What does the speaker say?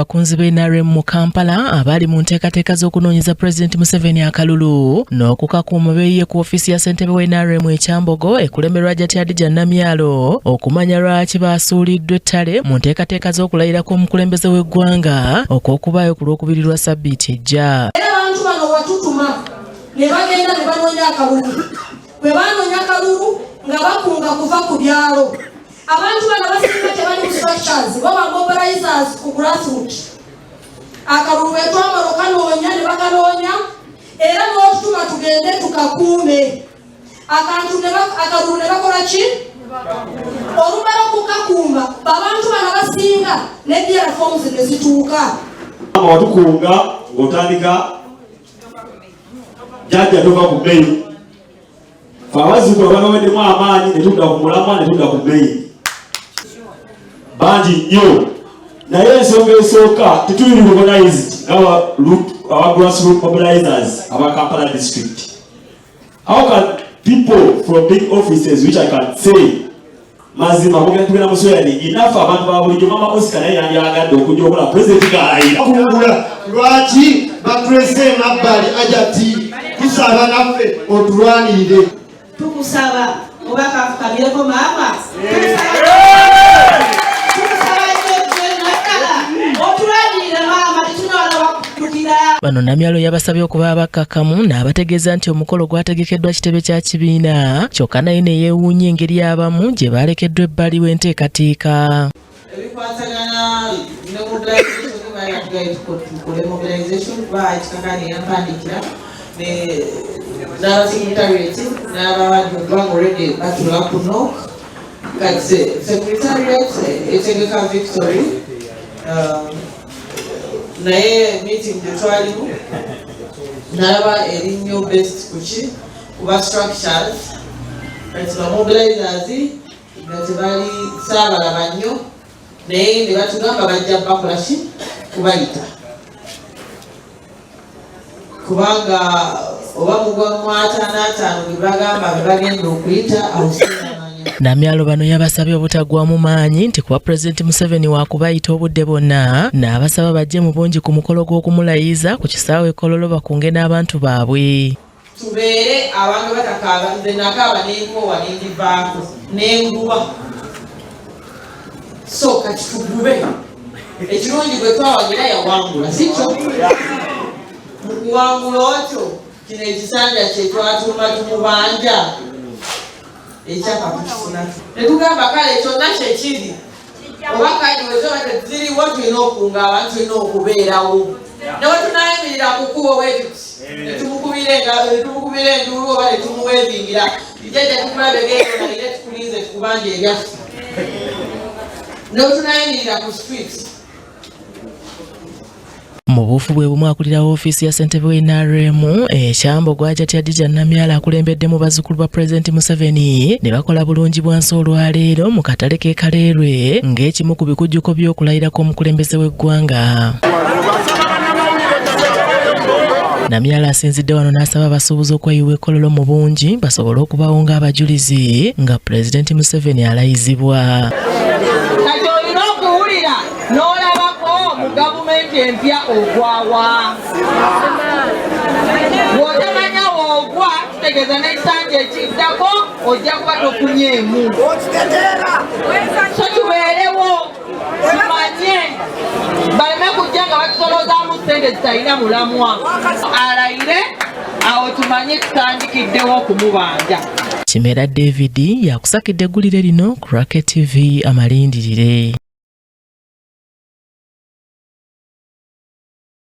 Abakunzi ba NRM mu Kampala abali mu nteekateeka z'okunoonyeza Pulezidenti Museveni akalulu n'okukakuuma beeyiye ku ofiisi ya ssentebe wa NRM e Kyambogo ekulemberwa Hajati Hadija Namyalo okumanya lwaki baasuuliddwa ettale mu nteekateeka z'okulayira kw'omukulembeze w'eggwanga okw'okubaayo ku Lwokubiri lwa ssabbiiti ejja. Era abantu bano watutuma ne bagenda ne banoonya akalulu. Bwe banoonya akalulu nga bakunga kuva ku byalo. Abantu bano abasinga tebali mu structures, bo ba mobilizers ku grassroot. Akalulu bwe twamala okanoonya ne bakanoonya era n'otutuma tugende tukakuume. Akantu ne akalulu ne bakola ki? Olumala okukakuuma, abantu bano abasinga ne DR forms ne zituuka. Watukunga ng'otandika jjajja tova ku bbeeyi. Fe abazzukulu ababaweddemu amaanyi ne tudda ku mulamwa ne tudda ku bbeeyi bangi nnyo, naye ensonga esooka tetuli recognized nga aba grassroot mobilizers aba Kampala District. How can people from big offices, which I can say mazima mugenda tugenda muswera naffe abantu ba bulijjo, mama Oscar naye yandyagadde okujja okola pulezidenti ng'alayira. Kungula lwaki batulese emabbali? Hajati, tusaba naffe otulwanirire. Tukusaba oba kafukamireko maama, tukusaba nnyo naddala otulwanirire maama, tetunawala wakuddukira. Bano Namyalo yabasabye okuba abakkakkamu n'abategeeza nti omukolo gwategekeddwa kitebe kya kibiina, kyokka naye ne yeewuunya engeri abamu gye balekeddwa ebbali w'enteekateeka. Ebikwatagana ne mobilization, bayatugaye tukole mobilization kuba ekikakani yampandiikira n'abasecretariat n'ababandi kubanga already batula kuno. Kati secretariat etegeka victory, naye meeting gye twalimu nalaba eri nnyo based kuki kuba structures. Kati bamobilizers nga tebali, saabalaba nnyo, naye ne batugamba bajja bakola ki kubayita, kubanga oba mugwa mu 55 bwe bagamba be bagenda okuyita awo sinamanya. Namyalo bano yabasabye obutaggwamu maanyi nti kuba Pulezidenti Museveni waakubayita obudde bwonna, n'abasaba bajje mu bungi ku mukolo gw'okumulayiza ku kisaawe e Kololo bakunge n'abantu baabwe. Tubeere abantu batakaaba. Nze nakaaba nenkoowa nendivaako nenguba, so kati tugube. Ekirungi gwe twawagira yawangula, sikyo? Mu kuwangula otyo kino ekisanja kye twatuuma tumubanja ekyapa tukifuna, netugamba kale kyonna kyekiri oba kadi wezoba teziriwo, tulina okunga abantu, tulina okubeerawo newe tunayimirira ku kkubo bwe tuti netumukubira enduulu oba netumuwevingira, jjajja tukulabegere tukulinze tukubanja ebyaffe, newe tunayimirira ku street. Mu buufu bwe bumu, akulira woofiisi ya ssentebe wa NRM e Kyambogo Hajati Hadija Namyalo akulembeddemu bazzukulu ba Pulezidenti Museveni ne bakola bulungi bwansi olwaleero mu katale k'e Kaleerwe ng'ekimu ku bikujjuko by'okulayira kw'omukulembeze w'eggwanga. Namyalo asinzidde wano n'asaba abasuubuzi okweyiwa e Kololo mu bungi basobole okubawo ng'abajulizi nga Pulezidenti Museveni alayizibwa. Kati olina okuwulira n'olabako mu gavumenti empya ogwawa. Bw'otamanya woogwa, kitegeeza n'ekisanja ekiddako ojja kuba tofunyeemu. So tubeerewo tumanye baleme kujja nga batusolozaamu ssente zitalina mulamwa. Alayire awo tumanye tutandikiddewo okumubanja. Kimera David yakusakidde eggulire lino ku Rocket TV amalindirire.